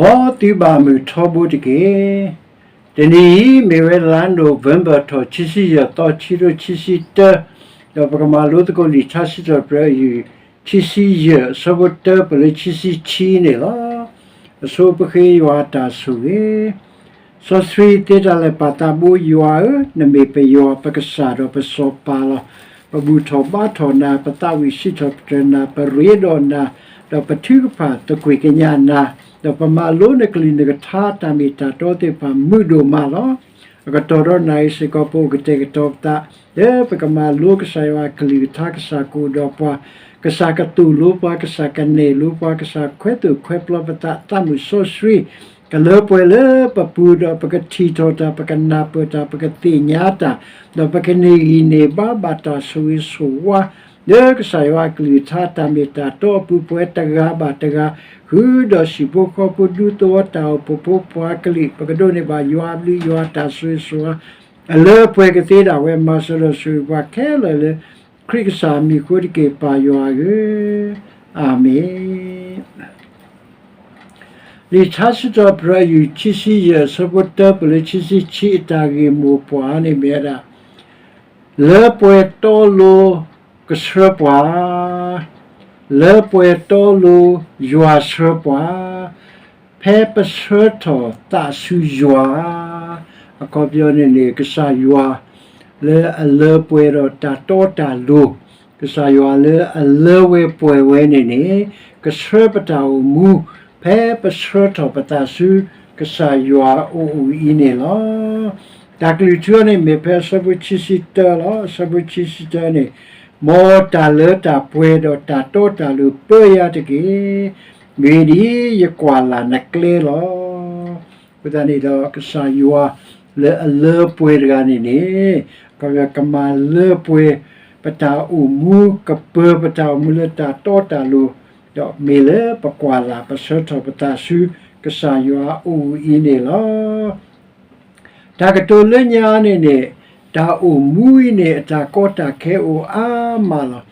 မ်သုဘၣ်မုာ်ထီဘိတက့ၢ်. တနံၤအံၤ မ့ၢ်ဝဲလါနိၣ်ဝ့ဘၢၣ်ထီၣ် ခံဆံယဲၢ်သီ ခံကထိခံဆံတၢ, ဒီးပကမၤလိသကိးလံာ်ထါစံးထီၣ်ပတြၢၤအယုၢ် ခံဆံယဲၢ် အဆၢဖိတၢပၢၢ်လၢခံဆံခံန့ၣ်လီၤ. အဆိပဃ့ယွၤအတၢ်ဆိၣ်ဂ့ၤ စီဆှံသ့တၢ်လၢာ် ပၢ်သးဘိယွၤဧၢ, နမ့ၢ်ပယွၤပကစၢ်ဒီးပစီၤပၤလီၤ. ပဘူၣ်ထီၣ်ဘါထီၣ်နၤ, ပသးဝံၣ်စံးထီၣ်ပတြၢၤနၤ, ပရ့ဒီးနၤ, ဒီးပထုကဖၣ်သကွံၢ်ကညးနၤ, ဒီးပမၤလိနကလုၢ်နကထါတၢ်မ့ၢ်တၢ်တီသ့ၣ်တဖၣ်မုာ်ဒိၣ်မးလီၤ. အကတီၢ်ဒီးနၤအံၤစ့ၢ်ကီး ပအိၣ်ကတဲာ်ကတီၤပသး လၢပကမၤလိကစၢ်ယွၤအကလုၢ်ကထါ, ကစၢ်ကအိၣ်ဒီးပှၤ, ကစၢ်ကသိၣ်လိပှၤ, ကစၢ်ကနဲၣ်လိပှၤ, ကစၢ်ခွဲးသိၣ်ခွဲးပျီပသး, သးမုၢ်စီဆှံ ကလၢပှဲၤလၢပပူၤ, ဒီးပကထံၣ်ထီၣ်တၢ်, ပကနၢ်ပၢၢ်တၢ်, ပကသ့ၣ်ညါတၢ်, ဒီးပကန့ၢ်ဂံၢ်န့ၢ်ဘါဘၣ်တၢ်ဆိၣ်ဂ့ၤဆိၣ်ဝါ လၢကစၢ်ယွၤအကလုၢ်ကထါတၢ်မ့ၢ်တၢ်တီအပူၤ, ပဝဲတဂၤဘၣ်တဂၤ ဃုာ်ဒီးဟံၣ်ဖိဃီဖိ ဒူသဝီတၢ်အိၣ်ဖှိၣ်ဖိ ပှၤကလုာ်, ပကဒိးန့ၢ်ဘၣ်ယွၤအဘျုးယွၤအတၢ်ဆိၣ်ဂ့ၤဆိၣ်ဝါ အလၢအပှဲၤကသ့ဒၣ်ဝဲ, မၤစၢၤဒီးဆိၣ်ဂ့ၤပှၤခဲလၢာ်လၢ ခရံာ်ကစၢ်မံၤအဃိတက့ၢ်, ပၢ်ယွၤဧၢ, အၤမ့ၣ်. လံာ်ထါစံးထီၣ်ပတြၢၤ အယုၢ်ခံဆံယဲၢ် အဆၢဖိတၢပၢၢ်လၢခံဆံခံ အတၢ်ဂ့ၢ်မိၢ်ပှၢ်န့ၣ်မ့ၢ်ဝဲဒၣ် လၢပှဲၤတီလိၤကဆှၢပှၤ, လၢပှဲၤတီလိၤယွၤဆှၢပှၤ, ဖဲပဆှၢထီၣ်သးဆူယွၤ, အခီပညီန့ၣ်န့ၣ် ကစၢ်ယွၤလၢအလၢပှဲၤဒီးတၢ်တီတၢ်လိၤ, ကစၢ်ယွၤလၢအလၢဝဲပှဲၤဝဲန့ၣ်န့ၣ် ကဆှၢပတၢ်အိၣ်မူ ဖဲပဆှၢထီၣ်ပသးဆူကစၢ်ယွၤအအိၣ်အံၤန့ၣ်လီၤ. တၢ်ကလုၢ်ထူန့ၣ်မ့ၢ်ဖဲအဆၢဖိခံဆံတၢလီၤ. အဆၢဖိခံဆံတၢန့ၣ်, မ်တၢ်လၢတၢ်ပှဲၤဒီးတၢ်တီတၢ်လိၤပၢယၤတက့ၢ်. မ့ၢ်ဒ်ယကွၢ်လၢ်နကျဲလီၤ. အဃိသတးန့ၣ်ဒီး ကစၢ်ယွၤလၢအလၢပှဲၤတဂၤန့ၣ်န့ၣ်, ကမၤလၢပှဲၤပတၢ်အိၣ်မူ, ကပၢၤပတၢ်အိၣ်မူလၢတၢ်တီတၢ်လိၤ, ဒီးမ့ၢ်လၢပကွၢ်လၢ်ပဆၢထီၣ်ပသးဆူကစၢ်ယွၤအအိၣ်အံၤန့ၣ်လီၤ. တၢ်ကတိၤလၢညါန့ၣ်န့ၣ်, တၢ်အိၣ်မူအံၤန့ၣ် အတၢ်ကီတၢ်ခဲအိၣ်အါမးလီၤ.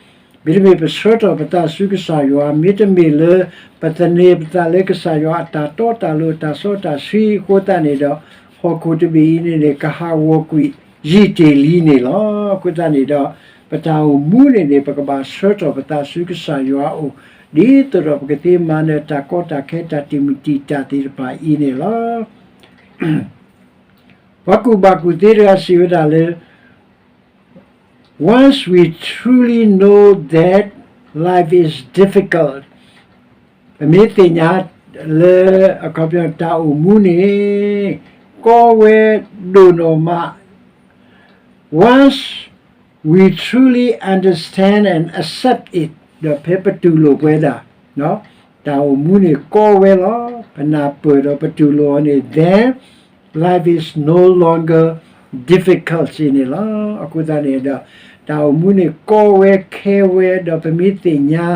မ့တမ့ၢ်ပဆၢထီၣ်ပသးဆူကစၢ်ယွၤ, မ့တမ့ၢ်လၢပသန့ၤပသးလၢကစၢ်ယွၤအတၢ်တီတၢ်လိၤ အတၢ်စီတၢ်ဆှံအဃိသတးန့ၣ်ဒီး, ဟီၣ်ခိၣ်တဘ့ၣ်အံၤန့ၣ်န့ၣ် ကဟးဂီၤကွံာ်ယံာ်တ့ၢ်လံန့ၣ်လီၤ. အဃိသတးန့ၣ်ဒီး, ပတၢ်အိၣ်မူန့ၣ်န့ၣ် ပကဘၣ်ဆၢထီၣ်ပသးဆူကစၢ်ယွၤအအိၣ်, ဒ်သိးဒီးပကသ့မၤနၢၤတၢ်ကီတၢ်ခဲ တၢ်တံာ်မုၢ်တံာ်တာ်သ့ၣ်တဖၣ်အံၤန့ၣ်လီၤ. ပှၤကူၣ်ဘၣ်ကူၣ်သ့တဂၤစံးဝဲဒၣ်လၢ, Once we truly know that life is difficult, ပမ့ၢ်သ့ၣ်ညါလၢ အခီပညီ တၢ်အိၣ်မူန့ၣ် ကီဝဲဒိၣ်နီၢ်မး, once we truly understand and accept it, ဒီးဖဲပတူၢ်လိာ်ပဝဲဒၣ် တၢ်အိၣ်မူန့ၣ်ကီဝဲလီၤ, ပနၢ်ပၢၢ်ဒီးပတူၢ်လိာ်အီၤန့ၣ်, then life is no longer difficult န့ၣ်လီၤ. အဃိသတးန့ၣ်ဒီး, တၢ်အိၣ်မူန့ၣ်ကီဝဲခဲဝဲ, ဒီးပမ့ၢ်သ့ၣ်ညါ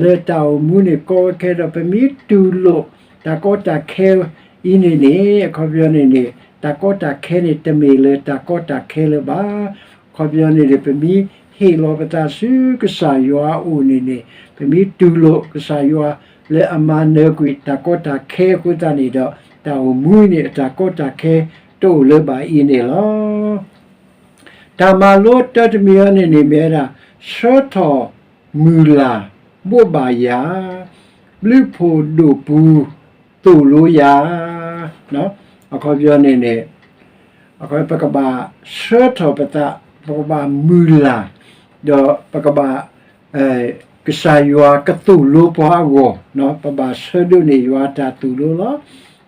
လၢတၢ်အိၣ်မူန့ၣ်ကီဝဲခဲဒီး ပမ့ၢ်တူၢ်လိာ်တၢ်ကီတၢ်ခဲအံၤန့ၣ်န့ၣ်, အခီပညီန့ၣ်န့ၣ် တၢ်ကီတၢ်ခဲန့ၣ် တမ့ၢ်လၢတၢ်ကီတၢ်ခဲလၢၤဘၣ်. အခီပညီန့ၣ်န့ၣ် ပမ့ၢ်ဟ့ၣ်လီၤပသးဆူကစၢ်ယွၤအအိၣ်န့ၣ်န့ၣ်, ပမ့ၢ်တူၢ်လိာ်ကစၢ်ယွၤလၢအမၤနၢၤကွံာ်တၢ်ကီတၢ်ခဲအဃိသတးန့ၣ်ဒီး, တၢ်အိၣ်မူန့ၣ်အတၢ်ကီတၢ်ခဲတအိၣ်လၢၤဘၣ်အံၤန့ၣ်လီၤ. တၢ်မၤလိတၢတမံၤအံၤန့ၣ်န့ၣ်မ့ၢ်ဝဲဒၣ်, ဆှၢထီၣ်မုၢ်လၢ်ဘိးဘၣ်ယၤ, ဘျုးဖှိၣ်ဒိၣ်ပူၤသိၣ်လိယၤ, အခီပညီန့ၣ်န့ၣ်, ပကဘၣ်ဆှၢထီၣ်ပသး, ပကဘၣ်မုၢ်လၢ်, ဒီးပကဘၣ် ကစၢ်ယွၤကသိၣ်လိပှၤအဂီၢ်, ပဘၣ်ဆၢဒိးန့ၢ်ယွၤတၢ်သိၣ်လိလီၤ.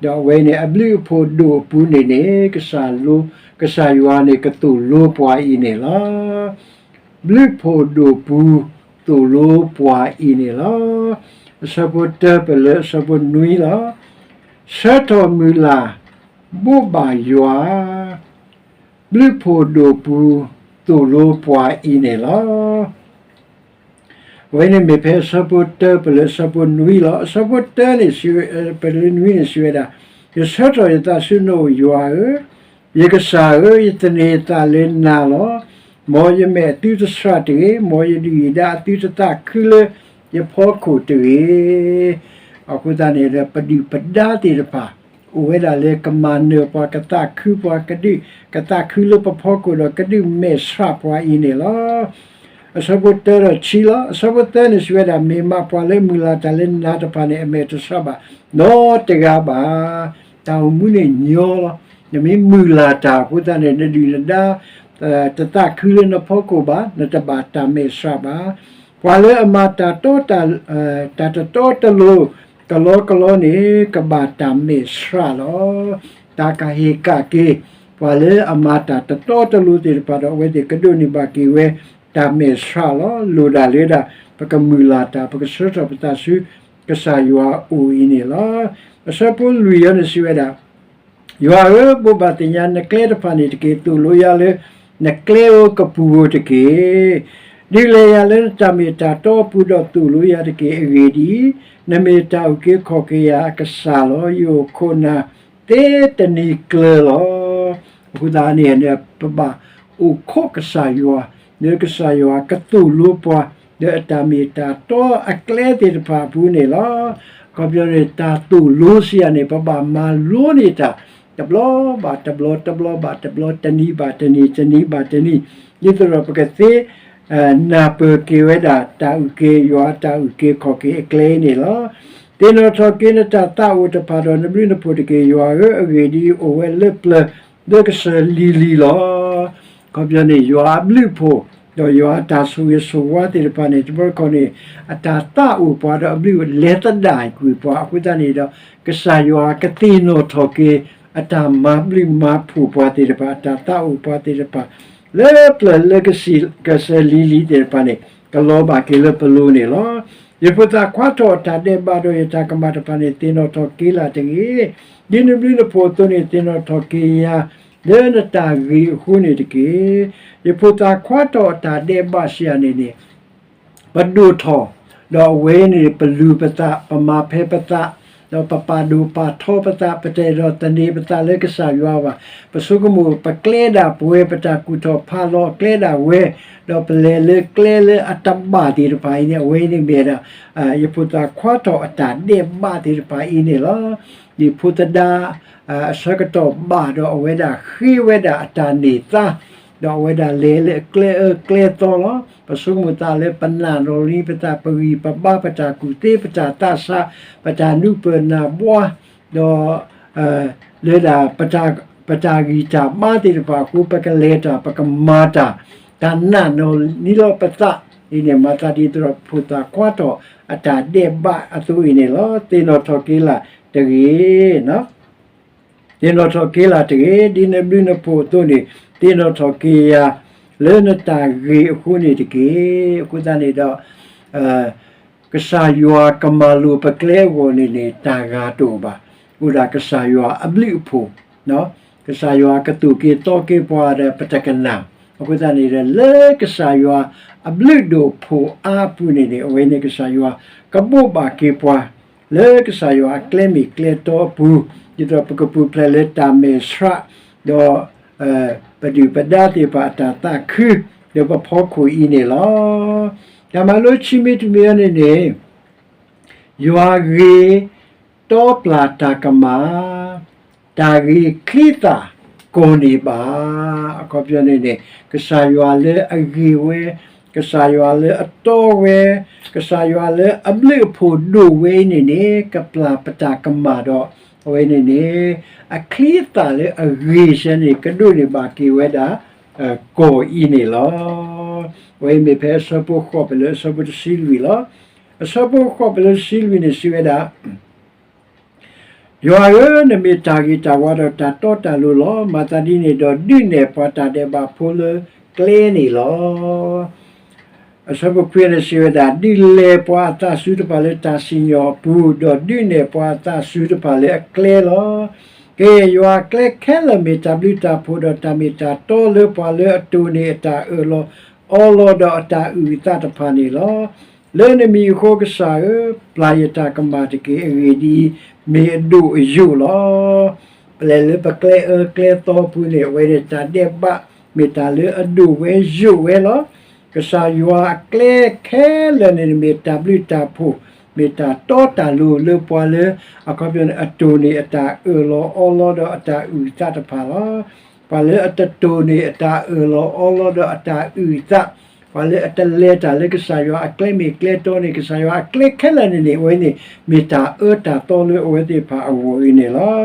ဒီးအဝဲန့ၣ်အဘျုးအဖှိၣ်ဒိၣ်အပူၤန့ၣ်န့ၣ်, ကစၢ်လိ, ကစၢ်ယွၤန့ၣ်ကသိၣ်လိပှၤအံၤန့ၣ်လီၤ. ဘျုးဖှိၣ်ဒိၣ်ပူၤသိၣ်လိပှၤအံၤန့ၣ်လီၤ. အဆၢဖိတၢပၢၢ်လၢအဆၢဖိနွံလီၤ. ဆှၢထီၣ်မုၢ်လၢ်ဘိးဘၣ်ယွၤ, ဘျုးဖှိၣ်ဒိၣ်ပူၤသိၣ်လိပှၤအံၤန့ၣ်လီၤ. အဝဲန့ၣ်မ့ၢ်ဖဲအဆၢဖိတၢပၢၢ်လၢအဆၢဖိနွံလီၤ. အဆၢဖိတၢန့ၣ်, ပၢၢ်လၢနွံန့ၣ်စံးဝဲဒၣ်, ယဆှၢထီၣ်ယသးဆူနအိၣ်ယွၤဧၢ, ယကစၢ်ဧၢ, ယသန့ၤယသးလၢနၤလီၤ. မ်ယမဲာ်သုတဆှးတဂ့ၤ, မ်ယဒုၣ်ယဒါအသုတသးခုလၢယဖီခိၣ်တဂ့ၤ. အဃိသတးန့ၣ်ဒီး ပဒုၣ်ပဒါသ့ၣ်တဖၣ် အိၣ်ဝဲဒၣ်လၢကမၤနၢၤပှၤ ကသးခုပှၤ ကဒုး ကသးခုလၢပဖီခိၣ်ဒီး ကဒုးမဲာ်ဆှးပှၤအံၤန့ၣ်လီၤ. အဆၢဖိတၢဒီးခံလီၤ. အဆၢဖိသၢန့ၣ်စံးဝဲဒၣ်, မ့ၢ်မးပှၤလၢအမုၢ်လၢ်တၢ်လၢနၤတဖၣ်န့ၣ် အမဲာ်တဆှးဘၣ်နီတဂၤဘၣ်. တၢ်အိၣ်မူန့ၣ်ညီလီၤ. နမ့ၢ်မုၢ်လၢ်တၢ်အဃိသတးန့ၣ် နဒုၣ်နဒါ တသးခုလၢနဖီခိၣ်ဘၣ်, နတဘၣ်တၢ်မဲာ်ဆှးဘၣ်. ပှၤလၢအမၤတၢ်တီတၢ် တၢ်တတီတလိၤ ကလီကလီန့ၣ် ကဘၣ်တၢ်မဲာ်ဆှးလီၤ. တၢ်ကဟ့ၣ်ကၣ်က့ၤ ပှၤလၢအမၤတၢ်တတီတလိၤသ့ၣ်တဖၣ်ဒီး အဝဲသ့ၣ်ကဒိးန့ၢ်ဘၣ်က့ၤဝဲ တၢ်မဲာ်ဆှးလီၤ. လိၣ်ဒၣ်လၢဒၣ် ပကမုၢ်လၢ်တၢ် ပကဆှၢထီၣ်ပသးဆူ ကစၢ်ယွၤအအိၣ်အံၤန့ၣ်လီၤ. အဆၢဖိလွံၢ်အံၤန့ၣ်စံးဝဲဒၣ်, ယွၤဧၢ, ဘိးဘၣ်သ့ၣ်ညါနကျဲတဖၣ်န့ၣ်တက့ၢ်. သိၣ်လိယၤလၢနကျဲဧိၤကပူၤဧိၤတက့ၢ်. ဒုးလဲၤယၤလၢနတၢ်မ့ၢ်တၢ်တီအပူၤဒီး သိၣ်လိယၤတက့ၢ်. အဂ့ၢ်ဒ်အံၤ, နမ့ၢ်တၢ်အုၣ်က့ၤခီၣ်က့ၤယၤအကစၢ်လီၤ. ယအိၣ်ခိးနၤသ့တနံၤကျၢၤလီၤ. အဃိသတးန့ၣ် ပဘၣ်အိၣ်ခိးကစၢ်ယွၤ, လၢကစၢ်ယွၤကသိၣ်လိပှၤ လၢအတၢ်မ့ၢ်တၢ်တီအကျဲသ့ၣ်တဖၣ်အပူၤန့ၣ်လီၤ. အခီပညီန့ၣ် တၢ်သိၣ်လိစံးယၤန့ၣ် ပဘၣ်မၤလိန့ၢ်တၢ် တဘျီဘၣ်တဘျီ, တဘျီဘၣ်တဘျီ, တနံၤဘၣ်တနံၤ, တနံၤဘၣ်တနံၤ, ဒ်သိးဒီးပကသ့ နၢ်ပၢၢ်က့ၤဝဲဒၣ် တၢ်အုၣ်က့ၤယွၤ တၢ်အုၣ်က့ၤခီၣ်က့ၤအကျဲအံၤန့ၣ်လီၤ. သ့ၣ်နီၣ်ထီၣ်က့ၤနတၢ်သးအိၣ်တဖၣ်ဒီး နဘျုးနဖှိၣ်တက့ၢ်. ယွၤဧၢ, အဂ့ၢ်ဒ်အံၤ, အိၣ်ဝဲလၢပျၢၤလၢကစၢၢ်လံၤလံၤလီၤ. အခီပညီန့ၣ် ယွၤအဘျုးအဖှိၣ် ဒီးယွၤအတၢ်ဆိၣ်ဂ့ၤဆိၣ်ဝါသ့ၣ်တဖၣ်န့ၣ် တဘျီတခီၣ်န့ၣ် အတၢ်သးအိၣ်ပှၤဒီးအဘျုးလဲၤသဒၣ်ကွံာ်ပှၤအဃိသတးန့ၣ်ဒီး ကစၢ်ယွၤကသ့ၣ်နီၣ်ထီၣ်က့ၤ အတၢ်မၤဘျုးမၤဖှိၣ်ပှၤသ့ၣ်တဖၣ် အတၢ်သးအိၣ်ပှၤသ့ၣ်တဖၣ် လၢပျၢၤလၢကစၢၢ်လံၤလံၤသ့ၣ်တဖၣ်န့ၣ် ကလီၤဘၣ်က့ၤလၢပလိၤန့ၣ်လီၤ. ယဖိသၣ်ခွါထီၣ်အတၢ်ဒဲးဘးဒီးယတၢ်ကမၣ်တဖၣ်န့ၣ် သ့ၣ်နီၣ်ထီၣ်က့ၤလၢ်တဂ့ၤ. ဒ်နဘျုးနဖှိၣ်အသိးန့ၣ် သ့ၣ်နီၣ်ထီၣ်က့ၤယၤ လၢနတၢ်ဂ့ၤအဃိန့ၣ်တက့ၢ်. ယဖိသၣ်ခွါထီၣ်အတၢ်ဒဲးဘးစံးယၤန့ၣ်န့ၣ် ပဒိၣ်ထီၣ်, ဒီးအဝဲန့ၣ် ပလူၤပသး, ပမၤဖဲပသး, ဒီးပပာ်ဒိၣ်ပာ်ထီပသး, ပတအဲၣ်ဒိးသန့ၤပသးလၢကစၢ်ယွၤဘၣ်. ပဆိကမိၣ်ပကျဲဒၣ်ပဝဲ ပတၢ်ကူၣ်ထီၣ်ဖးလီၤအကျဲဒၣ်ဝဲ, ဒီးပလဲၤလၢကျဲလၢအတဘၣ်သ့ၣ်တဖၣ်အံၤန့ၣ် အဝဲန့ၣ်မ့ၢ်ဒၣ် ယဖိသၣ်ခွါထီၣ်အတၢ်ဒဲးဘးသ့ၣ်တဖၣ်အံၤန့ၣ်လီၤ. ဒ်ဖိသဒါ အဆၢကတီၢ်ဘၣ်ဒီး အဝဲဒၣ်ဃ့ဝဲဒၣ်အတၢ်န့ၢ်သါ, ဒီးအဝဲဒၣ်လဲၤလၢအကျဲအၢကျဲသီလီၤ. ပဆိကမိၣ်သးလၢပနာ်နီၣ်လံပသး, ပဂံၢ်ပဘါ, ပတၢ်ကူၣ်သ့, ပတၢ်သးဆး, ပတၢ်နူပၢၢ်နၢ်ဘှါ, ဒီး လၢဒၣ် ပတၢ်ဂံၢ်တၢ်ဘါသ့ၣ်တဖၣ်အဃိ ပကလဲၤတၢ် ပကမၤတၢ်, တၢ်နာ်နီၣ်လံလီၤပသးအံၤန့ၣ် မၤသးဒ်သိးဒီး ဖိသၣ်ခွါထီၣ်အတၢ်ဒဲးဘးအသိးအံၤန့ၣ်လီၤ. သ့ၣ်နီၣ်ထီၣ်က့ၤလၢ်တဂ့ၤ သ့ၣ်နီၣ်ထီၣ်က့ၤလၢ်တဂ့ၤ, ဒ်နဘျုးနဖှိၣ်အသိးန့ၣ် သ့ၣ်နီၣ်ထီၣ်က့ၤယၤ လၢနတၢ်ဂ့ၤအဃိန့ၣ်တက့ၢ်. အဃိသတးန့ၣ်ဒီး ကစၢ်ယွၤကမၤလိာ်ပကျဲအဂီၢ်န့ၣ်န့ၣ် တၢ်ဂၤတအိၣ်ဘၣ်. အိၣ်ဒၣ်ကစၢ်ယွၤအဘျုးအဖှိၣ်, ကစၢ်ယွၤကသူၣ်က့ၤသီက့ၤပှၤဒီးပတကနၣ်. အဃိသတးန့ၣ်ဒီး လၢကစၢ်ယွၤအဘျုးဒိၣ်ဖှိၣ်အါအပူၤန့ၣ်န့ၣ် အဝဲန့ၣ်ကစၢ်ယွၤကဘိးဘၣ်က့ၤပှၤ လၢကစၢ်ယွၤအကျဲမ့ၢ်ကျဲတီအပူၤ, ဒ်သိးပကပူၤဖျဲးလၢတၢ်မဲာ်ဆှး, ဒီး ပဒုၣ်ပဒါသ့ၣ်တဖၣ်အတၢ်သးခု လၢပဖီခိၣ်အံၤန့ၣ်လီၤ. တၢ်မၤလိခံမံၤတမံၤအံၤန့ၣ်န့ၣ် ယွၤဂ့ၤ တီပျၢ်တၢ်ကမၣ်, တၢ်ဂ့ၤချံသၣ်ကီၢ်န့ၢ်ဘၣ်. အခီပညီန့ၣ်န့ၣ် ကစၢ်ယွၤလၢအဂ့ၤဝဲ, ကစၢ်ယွၤလၢအတီဝဲ, ကစၢ်ယွၤလၢအဘျုးအဖှိၣ်ဒိၣ်ဝဲအံၤန့ၣ်န့ၣ် ကပျၢ်ပတၢ်ကမၣ်ဒီး အဝဲန့ၣ်န့ၣ် အချံသၣ်လၢအဂ့ၤစဲန့ၣ် ကဒိးန့ၢ်ဘၣ်က့ၤဝဲဒၣ် ကီၢ်အံၤန့ၣ်လီၤ. အဝဲအံၤမ့ၢ်ဖဲအဆၢဖိဃိးပလၢအဆၢဖိတဆံလွံၢ်လီၤ. အဆၢဖိဃိးပလၢတဆံလွံၢ်န့ၣ်စံးဝဲဒၣ် ယွၤဧၢ, နမ့ၢ်တၢ်ဂ့ၤတၢ်ဝါဒီးတၢ်တီတၢ်လိၤလီၤ. မၤသးဒ်န့ၣ်ဒီး ဒုးနဲၣ်ပှၤတၢ်ဒဲးဘးဖိလၢကျဲန့ၣ်လီၤ. အဆၢဖိခွံန့ၣ်စံးဝဲဒၣ်, ဒုးလဲၤပှၤအသးစူၤတဖၣ်လၢတၢ်စံၣ်ညီၣ်အပူၤ, ဒီးဒုးနဲၣ်ပှၤအသးစူၤတဖၣ်လၢအကျဲလီၤ. ကယဲၢ်ယွၤအကျဲခဲလၢာ်မ့ၢ်တၢ်ဘျုးတၢ်ဖှိၣ်ဒီးတၢ်မ့ၢ်တၢ်တီလၢပှၤလၢအတိၢ်န့ၢ်အတၢ်အၢၣ်လီၤ အီလီၤဒီးအတၢ်အုၣ်အသးတဖၣ်န့ၣ်လီၤ. လၢနမံၤအဃိကစၢ်ဧၢ, ပျၢ်ယတၢ်ကမၣ်တက့ၢ်. အဂ့ၢ်ဒ်အံၤ, မ့ၢ်အဒိၣ်အယိာ်လီၤ. ပလဲၤလၢပကျဲအၢကျဲသီပူၤန့ၣ် အဝဲန့ၣ်တၢ်ဒဲးဘး မ့ၢ်တၢ်လၢအဒိၣ်ဝဲယိာ်ဝဲလီၤ. ကစၢ်ယွၤအကျဲခဲလၢာ်န့ၣ် မ့ၢ်တၢ်ဘျုးတၢ်ဖှိၣ် မ့ၢ်တၢ်တီတၢ်လိၤလၢပှၤလၢ အခီပညီန့ၣ် အတိၢ်န့ၢ်အတၢ်အၢၣ်လီၤအီလီၤဒီးအတၢ်အုၣ်သးတဖၣ်လီၤ. ပှၤလၢအတတိၢ်န့ၢ်အတၢ်အၢၣ်လီၤအီလီၤဒီးအတၢ်အုၣ်သး, ပှၤလၢအတလဲၤတၢ်လၢကစၢ်ယွၤအကျဲမ့ၢ်ကျဲတီန့ၣ် ကစၢ်ယွၤအကျဲခဲလၢာ်န့ၣ်န့ၣ် အဝဲန့ၣ် မ့ၢ်တၢ်အၢတၢ်သီလၢအဝဲသ့ၣ်တဖၣ်အဂီၢ်အံၤန့ၣ်လီၤ.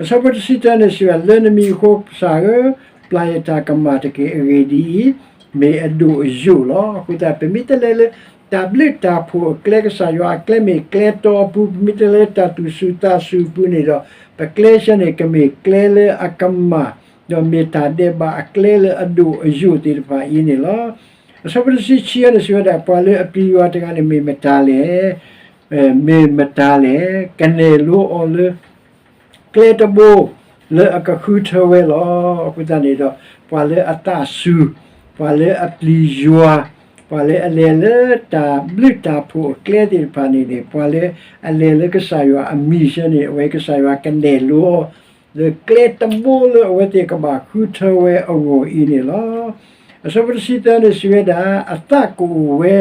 အဆၢဖိတဆံတၢန့ၣ်စံးဝဲဒၣ်, လၢနမံၤအဃိ ကစၢ်ဧၢ, ပျၢ်ယတၢ်ကမၣ်တက့ၢ်. အဂ့ၢ်ဒ်အံၤ, မ့ၢ်အဒိၣ်အယိာ်လီၤ. အဃိသတး ပမ့ၢ်တလဲၤလၢ တၢ်ဘျုးတၢ်ဖှိၣ်အကျဲ ကစၢ်ယွၤအကျဲမ့ၢ်ကျဲတီအပူၤ, ပမ့ၢ်တလဲၤလၢတၢ်သူၣ်စူၤသးစူၤအပူၤန့ၣ်ဒီး ပကျဲဆၢန့ၣ် ကမ့ၢ်ကျဲလၢအကမၣ်, ဒီးမ့ၢ်တၢ်ဒဲးဘးအကျဲလၢအဒိၣ်အယိာ်သ့ၣ်တဖၣ်အံၤန့ၣ်လီၤ. အဆၢဖိတဆံခံန့ၣ်စံးဝဲဒၣ်, ပှၤလၢအပျံၤယွၤတဂၤန့ၣ် မ့ၢ်မတၤလဲၣ်, မ့ၢ်မတၤလဲၣ်, ကနဲၣ်လိအီၤလၢ ကျဲတဘိ လၢအကဃုထၢဝဲလီၤ. အဃိသတးန့ၣ်ဒီး ပှၤလၢအသးစူၤ, ပှၤလၢအပျံၤယွၤ, ပှၤလၢအလဲၤလၢတၢ်ဘျုးတၢ်ဖှိၣ်အကျဲသ့ၣ်တဖၣ်န့ၣ်န့ၣ် ပှၤလၢအလဲၤလၢကစၢ်ယွၤအမံၤဆၢန့ၣ် အဝဲကစၢ်ယွၤကနဲၣ်လိအီၤ လၢကျဲတဘိလၢအဝဲသ့ၣ်ကဘၣ်ဃုထၢဝဲအဂီၢ်အံၤန့ၣ်လီၤ. အဆၢဖိတဆံသၢန့ၣ်စံးဝဲဒၣ်, အသးကအိၣ်ဝဲ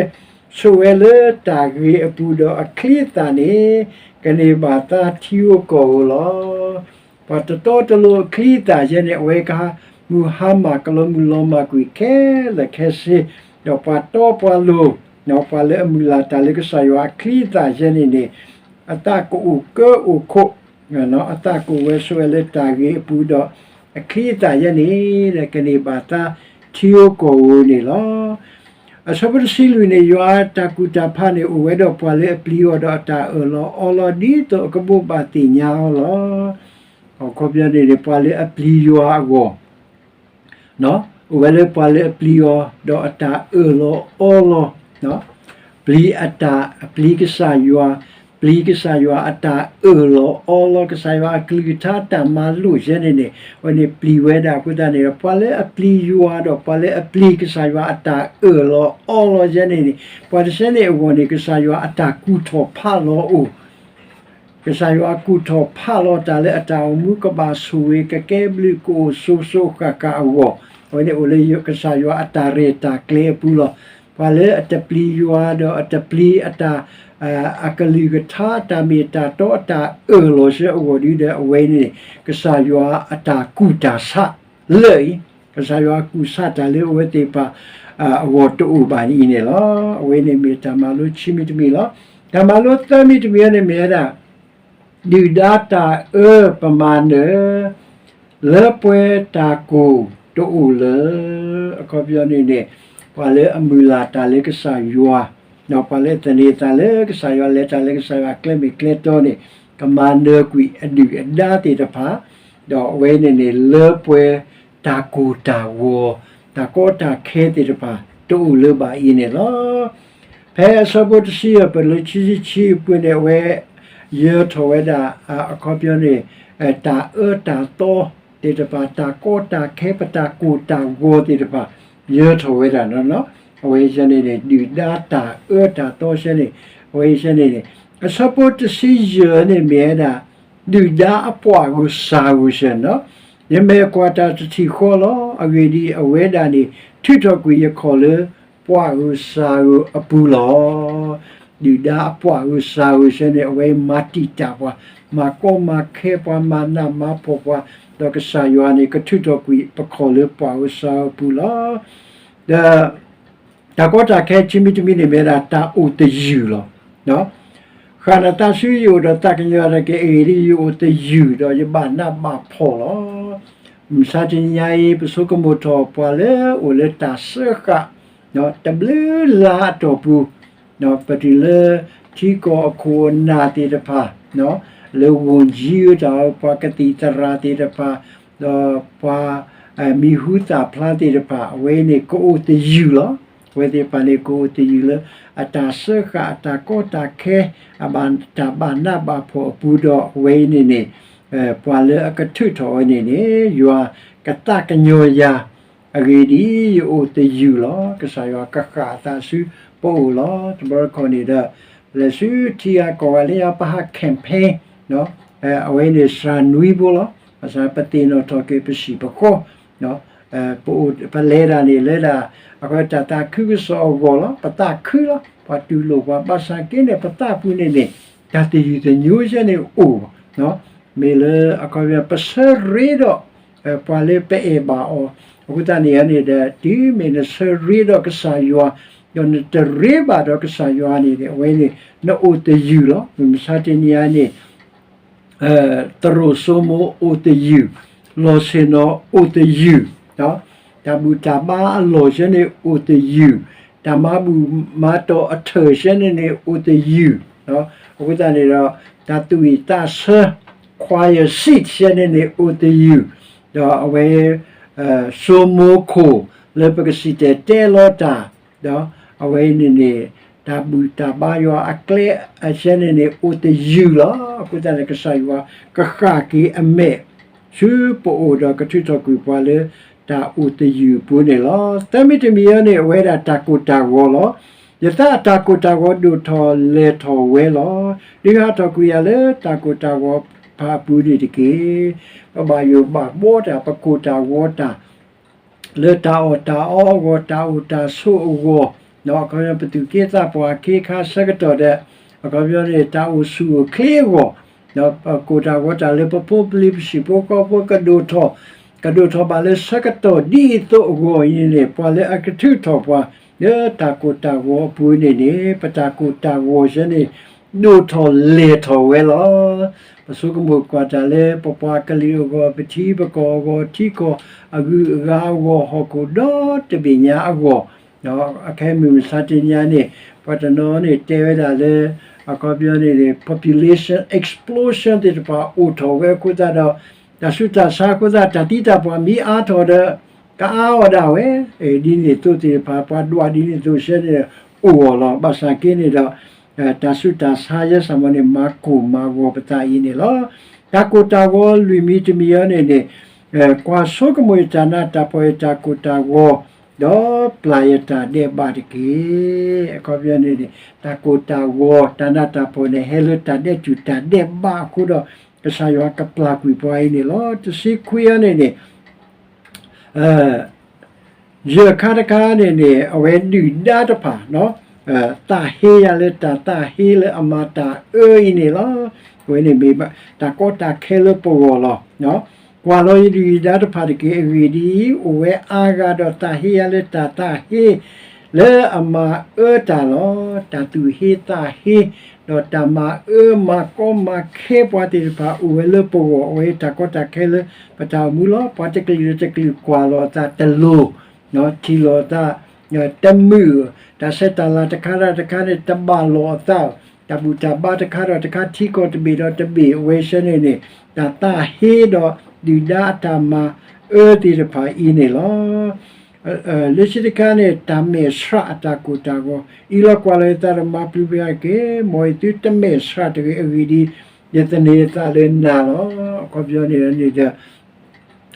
ဆိးဝဲလၢတၢ်ဂ့ၤအပူၤဒီးအချံအသၣ်န့ၣ် ကန့ၢ်ဘၣ်သါထံဧိၤကီၢ်ဧိၤလီၤ. ပှၤတတီတလိၤအချံအသၣ်ယဲန့ၣ် အဝဲကဟးမုၢ်ဟါမၢ်ကလီၤမုၢ်လီၤမၢ်ကွံာ်ခဲလၢာ်ခဲဆ့, ဒီးပှၤတီပှၤလိၤ, ပှၤလၢအမုၢ်လၢ်တၢ်လၢကစၢ်ယွၤအချံအသၣ်ယဲန့ၣ်န့ၣ် အသးကအိၣ်ကၢအိၣ်ခိး, အသးကအိၣ်ဝဲဆိးဝဲလၢတၢ်ဂ့ၤအပူၤဒီး အချံအသၣ်ယဲန့ၣ် ကန့ၢ်ဘၣ်သါထံဧိၤကီၢ်ဧိၤန့ၣ်လီၤ. အဆၢဖိတဆံလွံၢ်န့ၣ် ယွၤအတၢ်ကူၣ်တၢ်ဖးန့ၣ် အိၣ်ဝဲဒီးပှၤလၢအပျံၤအီၤဒီးအတၢ်အၢၣ်လီၤအီလီၤ ဒ်သိးအကဘိးဘၣ်သ့ၣ်ညါအီၤလီၤ. အခီပညီန့ၣ်န့ၣ် ပှၤလၢအပျံၤယွၤအဂီၢ် အိၣ်ဝဲလၢပှၤလၢအပျံၤအီၤဒီးအတၢ်အၢၣ်လီၤအီလီၤ, ပျံၤအတၢ် ပျံၤကစၢ်ယွၤ, ပျံၤကစၢ်ယွၤအတၢ်အၢၣ်လီၤအီလီၤ ကစၢ်ယွၤအကလုၢ်ကထါတၢ်မၤလိာ်ယဲန့ၣ်န့ၣ် အဝဲန့ၣ်ပျံၤဝဲဒၣ်အဃိသတးန့ၣ်ဒီး ပှၤလၢအပျံၤယွၤဒီးပှၤလၢအပျံၤကစၢ်ယွၤအတၢ်အၢၣ်လီၤအီလီၤယဲန့ၣ်န့ၣ် ပှၤတဆဲန့ၣ်အဂီၢ်န့ၣ် ကစၢ်ယွၤအတၢ်ကူၣ်ထီၣ်ဖးလီၤအိၣ် ကစၢ်ယွၤအကူၣ်ထီၣ်ဖးလီၤတၢ်လၢအတၢ်အိၣ်မူကဘၣ်ဆိၣ်ဂ့ၤကကဲဘျုးကအိၣ်ဆိးဆိးဃၣ်ဃၣ်အဂီၢ်, အဝဲန့ၣ်အိၣ်လၢကစၢ်ယွၤအတၢ်ရဲၣ်တၢ်ကျဲၤအပူၤလီၤ. ပှၤလၢအတပျံၤယွၤဒီးအတပျံၤအတၢ် အကလုၢ်ကထါအတၢ်မ့ၢ်တၢ်တီအတၢ်အၢၣ်လီၤဆၢအဂီၢ်ဒ်ဒီးအဝဲန့ၣ် ကစၢ်ယွၤအတၢ်ကူၣ်တၢ်ဆးလၢာ်အံၤ, ကစၢ်ယွၤကူၣ်ဆးတၢ်လၢအဝဲသ့ၣ်တဖၣ် အဂီၢ်တအိၣ်ဘၣ်အံၤန့ၣ်လီၤ. အဝဲန့ၣ်မ့ၢ်တၢ်မၤလိခံမံၤတမံၤလီၤ. တၢ်မၤလိသၢမံၤတမံၤန့ၣ်မ့ၢ်ဝဲဒၣ် ဒုၣ်ဒါတၢ်အၢပမၤနၢၤ လၢပှဲၤတၢ်ကိၢ်တအိၣ်လၢၤ. အခီပညီန့ၣ်န့ၣ် ပှၤလၢအမုၢ်လၢ်တၢ်လၢကစၢ်ယွၤ, ဒီးပှၤလၢအသန့ၤသးလၢကစၢ်ယွၤ လဲၤတၢ်လၢကစၢ်ယွၤကျဲမ့ၢ်ကျဲတီန့ၣ် ကမၤနၢၤကွံာ်အဒုၣ်အဒါသ့ၣ်တဖၣ်, ဒီးအဝဲန့ၣ်န့ၣ် လၢပှဲၤတၢ်ကိၢ်တၢ်ဂီၤ, တၢ်ကီတၢ်ခဲသ့ၣ်တဖၣ် တအိၣ်လၢၤဘၣ်အံၤန့ၣ်လီၤ. ဖဲအဆၢဖိတဆံယဲၢ် ပလၢခံဆံခံအပူၤန့ၣ် အဝဲယၢၤထီၣ်ဝဲဒၣ် အခီပညီန့ၣ် တၢ်အၢတၢ်သီသ့ၣ်တဖၣ် တၢ်ကီတၢ်ခဲ ပတၢ်ကိၢ်တၢ်ဂီၤသ့ၣ်တဖၣ် ယၢၤထီၣ်ဝဲဒၣ် အဝဲဆဲန့ၣ်န့ၣ် ဒုၣ်ဒါတၢ်အၢတၢ်သီဆဲန့ၣ် အဝဲဆဲန့ၣ်န့ၣ် အဆၢဖိတဆံယဲၢ်န့ၣ်မ့ၢ်ဝဲဒၣ် ဒုၣ်ဒါအပှၢ်ဂိၢ်စၢ်ဂိၢ်ဆၢနီၤ ယမဲာ်ကွၢ်တၢ်တထံၣ်ဃီလီၤ. အဂ့ၢ်ဒ်အံၤ အဝဲဒၣ်န့ၣ် ထုးထီၣ်ကွံာ်ယခီၣ်လၢ ပှၢ်ဂိၢ်စၢ်ဂိၢ်အပူၤလီၤ. ဒုၣ်ဒါအပှၢ်ဂိၢ်စၢ်ဂိၢ်ဆၢန့ၣ် အဝဲမၤတံာ်တာ်ပှၤ, မၤကီမၤခဲပှၤ, မၤနးမၤဖှီၣ်ပှၤ, ဒီးကစၢ်ယွၤန့ၣ် ကထုးထီၣ်ကွံာ်ပခီၣ်လၢပှၢ်ဂိၢ်စၢ်ဂိၢ်အပူၤလီၤ. ဒီး တၢ်ကီတၢ်ခဲခံမံၤတမံၤန့ၣ်မ့ၢ်ဝဲဒၣ် တၢ်အိၣ်သယုၢ်လီၤ. ဃၣ်နသးဆူယအိၣ်ဒီးသးကညီၤတၢ်က့ၤ အဂ့ၢ်ဒ်အံၤ ယအိၣ်သယုၢ်ဒီးယဘၣ်နးဘၣ်ဖှီၣ်လီၤ. မုၢ်ဆါတနံၤညါအံၤ ပဆိကမိၣ်ထီၣ်ပှၤလၢအိၣ်လၢတၢ်စၢဃာ် တဘျုးလါအတီၢ်ပူၤ ပတုၤလၢ ထံကီၢ်အခိၣ်အနၢ်သ့ၣ်တဖၣ် လၢ ဝန်ကြီး အတၢ် ပှၤကသံၣ်သရၣ်သ့ၣ်တဖၣ် ဒီးပှၤ မံၤဟူသၣ်ဖျါသ့ၣ်တဖၣ် အဝဲန့ၣ်ကအိၣ်သယုၢ်လီၤ. အဝဲသ့ၣ်တဖၣ်န့ၣ် ကအိၣ်သယုၢ်လၢ အတၢ်စၢဃာ်အတၢ်ကီတၢ်ခဲ အတၢ်ဘၣ်နးဘၣ်ဖှီၣ်အပူၤဒီး အဝဲအံၤန့ၣ်န့ၣ် ပှၤလၢအကထုးထီၣ်ဝဲန့ၣ်န့ၣ် ယွၤကသးကညီၤယၤ အဂ့ၢ်ဒ်အံၤ ယအိၣ်သယုၢ်လီၤ. ကစၢ်ယွၤကဃၣ်အသးဆူပအိၣ်လီၤ. တဘျီတခီၣ်န့ၣ်ဒီး လဲၤဆူထံဂၤကီၢ်ဂၤလၢညါ ပဟး campaign အဝဲန့ၣ်စှၤနွံဘိလီၤ. ဘၣ်ဆၣ်ပသ့ၣ်နီၣ်ထီၣ်က့ၤပဟံၣ်ပဃီ ပအိၣ်ပလဲၤတၢ်န့ၣ် လၢဒၣ် အခီပညီတၢ်သးခုကစီၣ်အဂီၢ်လီၤ. ပသးခုလီၤ. ပှၤတူၢ်လိာ်ပှၤ ဘၣ်ဆၣ်က့န့ၣ် ပသးပူၤန့ၣ်န့ၣ် တၢ်သယုၢ်သညိယဲန့ၣ်အိၣ်, မ့ၢ်လၢအခီပညီ ပဆၢရ့ဒီး ပှၤလၢပအဲၣ်ဘၣ်အီၤ, အဃိသတးန့ၣ်န့ၣ်ဒီး တုၤမ့ၢ်နဆၢရ့ဒီးကစၢ်ယွၤ ဒီးနတရ့ဘၣ်ဒီးကစၢ်ယွၤန့ၣ် အဝဲန့ၣ် နအိၣ်သယုၢ်လီၤ. မုၢ်မဆါတနံၤအံၤန့ၣ် သရိာ်စိမိၤအိၣ်သယုၢ်, လီၢ်ဆ့ၣ်နီၤအိၣ်သယုၢ်, တၢ်ဘူၣ်တၢ်ဘါအလီၢ်ယဲန့ၣ်အိၣ်သယုၢ်, တၢ်မၤဘူၣ်မၤတီၢ်အထၢၣ်ယဲန့ၣ်န့ၣ်အိၣ်သယုၢ်, အဃိသတးန့ၣ်ဒီး တၢ်သူၣ်ဝံၣ်သးဆၢ choir seat ယဲန့ၣ်န့ၣ်အိၣ်သယုၢ်, ဒီးအဝဲ စိမိၤခိၣ်လၢပကစံၣ်တဲၤတဲလီၤတၢ် ဒီးအဝဲန့ၣ်န့ၣ် တၢ်ဘူၣ်တၢ်ဘါယွၤအကျဲအယဲန့ၣ်န့ၣ် အိၣ်သယုၢ်လီၤ. အဃိသတးန့ၣ် ကစၢ်ယွၤကဃၣ်က့ၤအမဲာ် ဆူပအိၣ်ဒီးကထုးထီၣ်ကွံာ်ပှၤလၢ တၢ်အိၣ်သယုၢ်အပူၤန့ၣ်လီၤ. သၢမံၤတမံၤအံၤန့ၣ် အဝဲဒၣ်တၢ်ကိၢ်တၢ်ဂီၤလီၤ. ယသးအတၢ်ကိၢ်တၢ်ဂီၤဒိၣ်ထီၣ်လဲၢ်ထီၣ်ဝဲလီၤ. ဒုးဟးထီၣ်ကွံာ်ယၤလၢတၢ်ကိၢ်တၢ်ဂီၤဖးအပူၤန့ၣ်တက့ၢ်. ပဘၣ်ယိၣ်ဘၣ်ဘှီတၢ် ပကိၢ်တၢ်ဂီၤတၢ် လၢတၢ်အီၣ်တၢ်အီအဂီၢ် တၢ်အိၣ်တၢ်ဆိးအဂီၢ်, အခီပညီပသူၣ်က့သးပှၢ်အခ့အခါဆၢကတီၢ်ဒီး အခီပညီန့ၣ် တၢ်အိၣ်ဆူၣ်အိၣ်ချ့အဂီၢ်, ဒီးပကိၢ်တၢ်ဂီၤတၢ်လၢပဖိပလံၤပဟံၣ်ဖိဃီဖိကဒိၣ်ထီၣ်, ကဒိၣ်ထီၣ်ဘၣ်လၢဆၢကတီၢ်ဒ်အံၤအသိးအဂီၢ်အံၤန့ၣ်န့ၣ် ပှၤလၢအကထုးထီၣ်ပှၤ လၢတၢ်ကိၢ်တၢ်ဂီၤအပူၤန့ၣ်န့ၣ် ပတၢ်ကိၢ်တၢ်ဂီၤယဲန့ၣ် ဒိၣ်ထီၣ်လဲၢ်ထီၣ်ဝဲလီၤ. ပဆိကမိၣ်ကွၢ်တၢ်လၢပပှၤကလုာ်အဂီၢ် ပထံပကီၢ်အဂီၢ် ထံကီၢ်အဂုၤအဂၤအဂီၢ် ဟီၣ်ခိၣ်ဒီတဘ့ၣ်ညါအဂီၢ်, အခဲမုၢ်မဆါတနံၤအံၤန့ၣ် ပှၤတနီၤန့ၣ်တဲဝဲဒၣ်လၢ အခီပညီန့ၣ် population explosion သ့ၣ်တဖၣ်အိၣ်ထီၣ်ဝဲအဃိသတးဒီး တၢ်ဆူးတၢ်ဆါအဃိသတး တၢ်သံတၢ်ပှၢ်မ့ၢ်အါထီၣ်ဒီး ကအါအီၣ်ဒၣ်ဝဲ, ဒ်န့ၣ်အသိးသ့ၣ်တဖၣ် ပှၤဒွးဒ်န့ၣ်အသိးယဲန့ၣ် အိၣ်အီၤလီၤ. ဘၣ်ဆၣ်က့န့ၣ်ဒီး တၢ်ဆူးတၢ်ဆါယဲစ့ၢ်မ့ၢ်န့ၣ် မၤကိၢ်မၤဂီၤပသးအံၤန့ၣ်လီၤ. တၢ်ကိၢ်တၢ်ဂီၤလွံၢ်မံၤတမံၤအံၤန့ၣ်န့ၣ် ကွၢ်ဆိကမိၣ်ယတၢ်နးတၢ်ဖှီၣ် ယတၢ်ကိၢ်တၢ်ဂီၤ ဒီးပျၢ်ယတၢ်ဒဲးဘးတက့ၢ်. အခီပညီန့ၣ်န့ၣ် တၢ်ကိၢ်တၢ်ဂီၤ တၢ်နးတၢ်ဖှီၣ်န့ၣ် ဟဲလၢတၢ်ဒဲးတူၢ်တၢ်ဒဲးဘးအဃိဒီး ကစၢ်ယွၤကပျၢ်ကွံာ်ပှၤအံၤန့ၣ်လီၤ. တဆံခွံအံၤန့ၣ်န့ၣ် ယဲၢ်ခါတခါန့ၣ်န့ၣ် အဝဲဒုၣ်ဒါတဖၣ် သးဟ့ယၤလၢတၢ်သးဟ့လၢအမၤတၢ်အၢအံၤန့ၣ်လီၤ. အဝဲန့ၣ်မ့ၢ်တၢ်ကီတၢ်ခဲလၢပဂီၢ်လီၤ. ကွၢ်လီၤယဒုၣ်ယဒါတဖၣ်တက့ၢ်. အဂ့ၢ်ဒ်အံၤ, အိၣ်ဝဲအါဂၤဒီးသးဟ့ယၤလၢတၢ်သးဟ့ လၢအမၤအၢတၢ်လီၤ. တၢ်သူၣ်ဟ့သးဟ့ ဒီးတၢ်မၤအၢမၤကီမၤခဲပှၤသ့ၣ်တဖၣ် အိၣ်ဝဲလၢပဂီၢ် အဝဲတၢ်ကီတၢ်ခဲလၢပတၢ်အိၣ်မူလီၤ. ပှၤတကလုာ်ဒီးတကလုာ်ကွၢ်လီၤအသးတလိၤ, ထံၣ်လီၤအသး တမုာ်, တၢ်ဆဲးတၢ်လၤတခါဒီးတခါန့ၣ် တဘၣ်လိာ်အသး, တၢ်ဘူၣ်တၢ်ဘါတခါဒီးတခါ ထံကီၢ်တဘ့ၣ်ဒီးတဘ့ၣ် အဝဲဆဲန့ၣ်န့ၣ် တၢ်သးဟ့ဒီးဒုၣ်ဒါအတၢ်မၤအၢသ့ၣ်တဖၣ်အံၤန့ၣ်လီၤ. လၢခံတခါန့ၣ် တၢ်မဲာ်ဆှးအတၢ်ကိၢ်တၢ်ဂီၤ အံၤလီၤ. ကွၢ်လီၤယသးဒီးမၤပျံၤပှၤက့ၤ, မ်ယသုတမဲာ်ဆှးတဂ့ၤ. အဂ့ၢ်ဒ်အံၤ, ယသန့ၤယသးလၢနၤလီၤ. အခီပညီန့ၣ်န့ၣ်ဒီး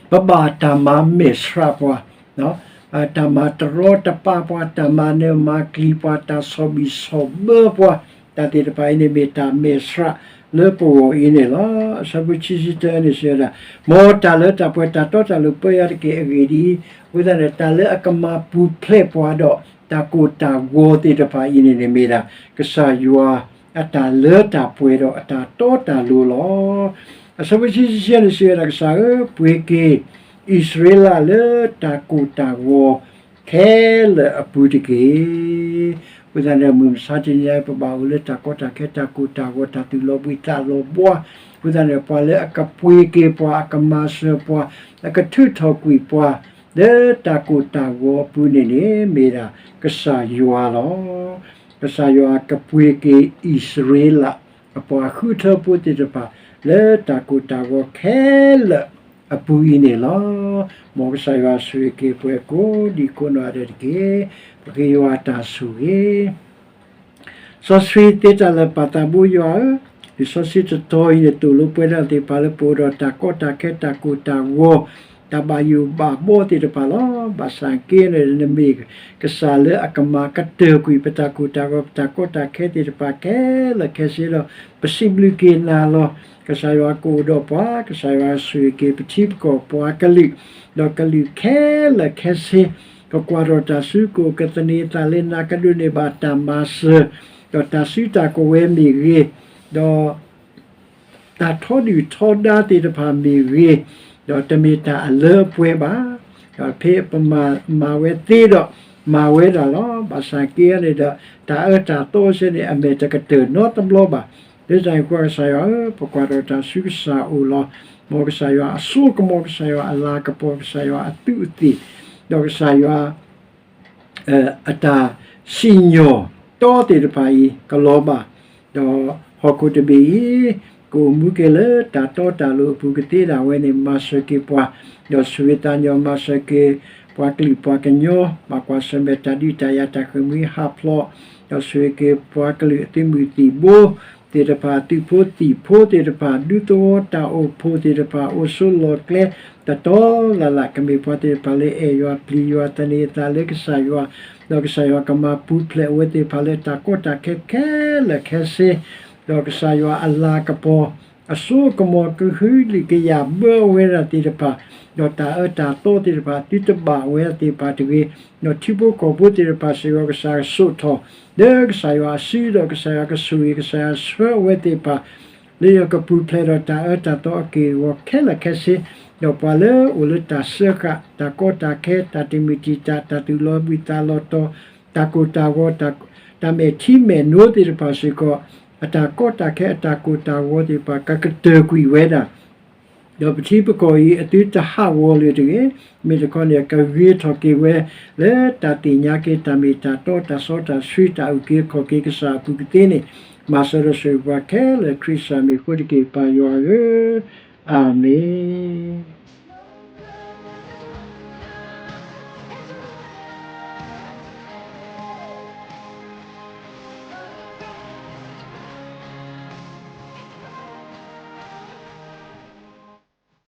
ပဘၣ်တၢ်မၤမဲာ်ဆှးပှၤ, တၢ်မၤတရီတပါပှၤ, တၢ်မၤနၢၤမၤကျံၤပှၤ, တၢ်ဆီၣ်ဘံၣ်ဆီၣ်ဘၢပှၤ, တၢ်သ့ၣ်တဖၣ်အံၤန့ၣ်မ့ၢ်တၢ်မဲာ်ဆှး လၢပဂီၢ်အံၤန့ၣ်လီၤ. အဆၢဖိခံဆံတၢန့ၣ်စံးဝဲဒၣ်, မ်တၢ်လၢတၢ်ပှဲၤတၢ်တီတၢ်လိၤပၢယၤတက့ၢ်. အဂ့ၢ်ဒ်အံၤ, အဃိသတးန့ၣ် တၢ်လၢအကမၤပူၤဖျဲးပှၤဒီး တၢ်ကိၢ်တၢ်ဂီၤသ့ၣ်တဖၣ်အံၤန့ၣ်န့ၣ်မ့ၢ်ဒၣ် ကစၢ်ယွၤအတၢ်လၢတၢ်ပှဲၤဒီးအတၢ်တီတၢ်လိၤလီၤ. အဆၢဖိခံဆံယဲၢ်န့ၣ်စံးဝဲဒၣ်, ကစၢ်ဧၢ, ပှ့ၤက့ၤအံၣ်စရ့လးလၢတၢ်ကိၢ်တၢ်ဂီၤခဲလၢာ်အပူၤတက့ၢ်. အဃိသတးန့ၣ် မုၢ်မဆါတနံၤအံၤ ပဘၣ်အိၣ်လၢတၢ်ကီတၢ်ခဲ တၢ်ကိၢ်တၢ်ဂီၤ တၢ်သူၣ်လီၤဘှံးသးလီၤဘှါ, အဃိသတးန့ၣ် ပှၤလၢအကပှ့ၤက့ၤပှၤ အကမၤစၢၤပှၤ အကထုးထီၣ်ကွံာ်ပှၤ လၢတၢ်ကိၢ်တၢ်ဂီၤအပူၤန့ၣ်န့ၣ် မ့ၢ်ဒၣ်ကစၢ်ယွၤလီၤ. ကစၢ်ယွၤကပှ့ၤက့ၤအံၣ်စရ့လး အပှၤဃုထၢဖိသ့ၣ်တဖၣ် လၢတၢ်ကိၢ်တၢ်ဂီၤခဲလၢာ်အပူၤအံၤန့ၣ်လီၤ. မ်ကစၢ်ယွၤဆိၣ်ဂ့ၤက့ၤပှၤကိးဒံးကိးနီၢ်ဂၤဒဲးတက့ၢ်. ပဃ့ယွၤအတၢ်ဆိၣ်ဂ့ၤ စီဆှံသ့တၢ်လၢာ်ပၢ်သးဘိယွၤဧၢ, လံာ်စီဆှံတတီၤအံၤန့ၣ် သိၣ်လိပှဲၤဒၣ်သ့ၣ်တဖၣ်လၢပအိၣ်ဒီးတၢ်ကီတၢ်ခဲ တၢ်ကိၢ်တၢ်ဂီၤ, တၢ်ဘၣ်ယိၣ်ဘၣ်ဘီသ့ၣ်တဖၣ်လီၤ. ဘၣ်ဆၣ်က့န့ၣ် နမ့ၢ်ကစၢ်လၢအကမၤကတၢၢ်ကွံာ် ပတၢ်ကိၢ်တၢ်ဂီၤ ပတၢ်ကီတၢ်ခဲသ့ၣ်တဖၣ်ခဲလၢာ်ခဲဆ့ဒီး ပစံးဘျုးက့ၤနၤလီၤ. ကစၢ်ယွၤကအိၣ်ဒီးပှၤ, ကစၢ်ယွၤဆိၣ်ဂ့ၤက့ၤပထံပကီၢ်ပှၤကလုာ်, ဒီးကလုာ်ခဲလၢာ်ခဲဆ့ ကကွၢ်ထီၣ်တၢ်ဆူ ကအိၣ်ကသန့ၤအသးလၢနၤ ကဒိးန့ၢ်ဘၣ်တၢ်မၤစၢၤ, ဒီးတၢ်စုတၢ်ကဝဲၤမ့ၢ်ဂ့ၤ, ဒီး တၢ်ထီဒုၣ်ထီဒါသ့ၣ်တဖၣ်မ့ၢ်ဂ့ၤ, ဒီးတမ့ၢ်တၢ်အလၢအပှဲၤဘၣ်. ဒီးဖဲပမၤမၤဝဲသ့ဒီး မၤဝဲဒၣ်လီၤ. ဘၣ်ဆၣ်က့န့ၣ်ဒီး တၢ်အၢတၢ်သီစ့ၢ်န့ၣ် အမဲာ်တကတၢၢ်နီတဘျီဘၣ်. လၢတၢ်န့ၣ်အဃိ ကစၢ်ယွၤဧၢ, ပကွၢ်ထီၣ်တၢ်ဆူကစၢ်အအိၣ်လီၤ. မ်ကစၢ်ယွၤအစိကမီၤ, ကစၢ်ယွၤအလၤကပီၤ, ကစၢ်ယွၤအသူးအသ့ၣ်, ဒီးကစၢ်ယွၤ အတၢ်စံၣ်ညီၣ်တီသ့ၣ်တဖၣ်အံၤ ကလီၤဘၣ်, ဒီးဟီၣ်ခိၣ်တဘ့ၣ်အံၤ ကအိၣ်မူက့ၤလၢတၢ်တီတၢ်လိၤအပူၤကသ့ဒၣ်ဝဲန့ၣ် မၤစၢၤက့ၤပှၤ, ဒီးဆိၣ်ဂ့ၤသးညီမၤစၢၤက့ၤ ပှၤကလုာ်ပှၤကညီ ဘၣ်ကွၢ်ဆၢၣ်မဲာ်တၢ်ဒုးတၢ်ယၤတၢ်ဃ့ၢ်မှံဟးဖျိး, ဒီးဆိၣ်ဂ့ၤက့ၤပှၤကလုာ်အသုးမုၢ်သံၣ်ဘိ သ့ၣ်တဖၣ် သုးဖိသံၣ်ဖိသ့ၣ်တဖၣ် ဒူသဝီတၢ်အိၣ်ဖှိၣ်သ့ၣ်တဖၣ် အိၣ်ဆိးလီၢ်ကျဲ တတီလၢ်လၢ် ကမ့ၢ်ပှၤသ့ၣ်တဖၣ်လၢအဲၣ်ယွၤပျံၤယွၤသန့ၤအသးလၢကစၢ်ယွၤ, ဒီးကစၢ်ယွၤကမၤပူၤဖျဲးအဝဲသ့ၣ်တဖၣ်လၢတၢ်ကီတၢ်ခဲခဲလၢာ်ခဲဆ့, ဒီးကစၢ်ယွၤအလၤကပီၤ အစိကမီၤကဟုကယာ်ဘၢအဝဲဒၣ်သ့ၣ်တဖၣ်, ဒီးတၢ်အၢတၢ်သီသ့ၣ်တဖၣ် သုတဘၣ်ဝဲဒၣ်သ့ၣ်တဖၣ်တဂ့ၤ, ဒီးထံဖိကီၢ်ဖိသ့ၣ်တဖၣ်စ့ၢ်ကီး ကစၢ်ကဆိးထီၣ် လၢကစၢ်ယွၤအစု ဒီးကစၢ်ယွၤကဆိၣ်ဂ့ၤ ကစၢ်ယွၤဆှၢအဝဲသ့ၣ်တဖၣ် လၢယွၤကပူၤဖျဲးဒီးတၢ်အၢတၢ်သီအက့ၢ်အဂီၤခဲလၢာ်ခဲဆ့, ဒီးပှၤလၢအိၣ်လၢတၢ်စၢဃာ် တၢ်ကီတၢ်ခဲ တၢ်တမုာ်တံာ်တာ် တၢ်သူၣ်လီၤဘှံးသးလီၤတီၤ တၢ်ကိၢ်တၢ်ဂီၤ တၢ်မဲာ်ထံမဲာ်နိသ့ၣ်တဖၣ်စ့ၢ်ကီး အတၢ်ကီတၢ်ခဲ အတၢ်ကိၢ်တၢ်ဂီၤသ့ၣ်တဖၣ် ကကတၢၢ်ကွံာ်ဝဲဒၣ် ဒီးပထံပကီၢ်အံၤ အသုတဟးဂီၤလၢၤတဂ့ၤ, မ့ၢ်တခီန့ၣ် ကဂ့ၤထီၣ်က့ၤဝဲ လၢတၢ်သ့ၣ်ညါက့ၤ တၢ်မ့ၢ်တၢ်တီ တၢ်စီတၢ်ဆှံ တၢ်အုၣ်က့ၤခီၣ်က့ၤကစၢ်အပူၤကသ့န့ၣ်, မၤစၢၤဒီးဆိၣ်ဂ့ၤပှၤခဲလၢာ် ခရံာ်စၢ်မံၤအဃိတက့ၢ် ပၢ်ယွၤဧၢ, အၤမ့ၣ်.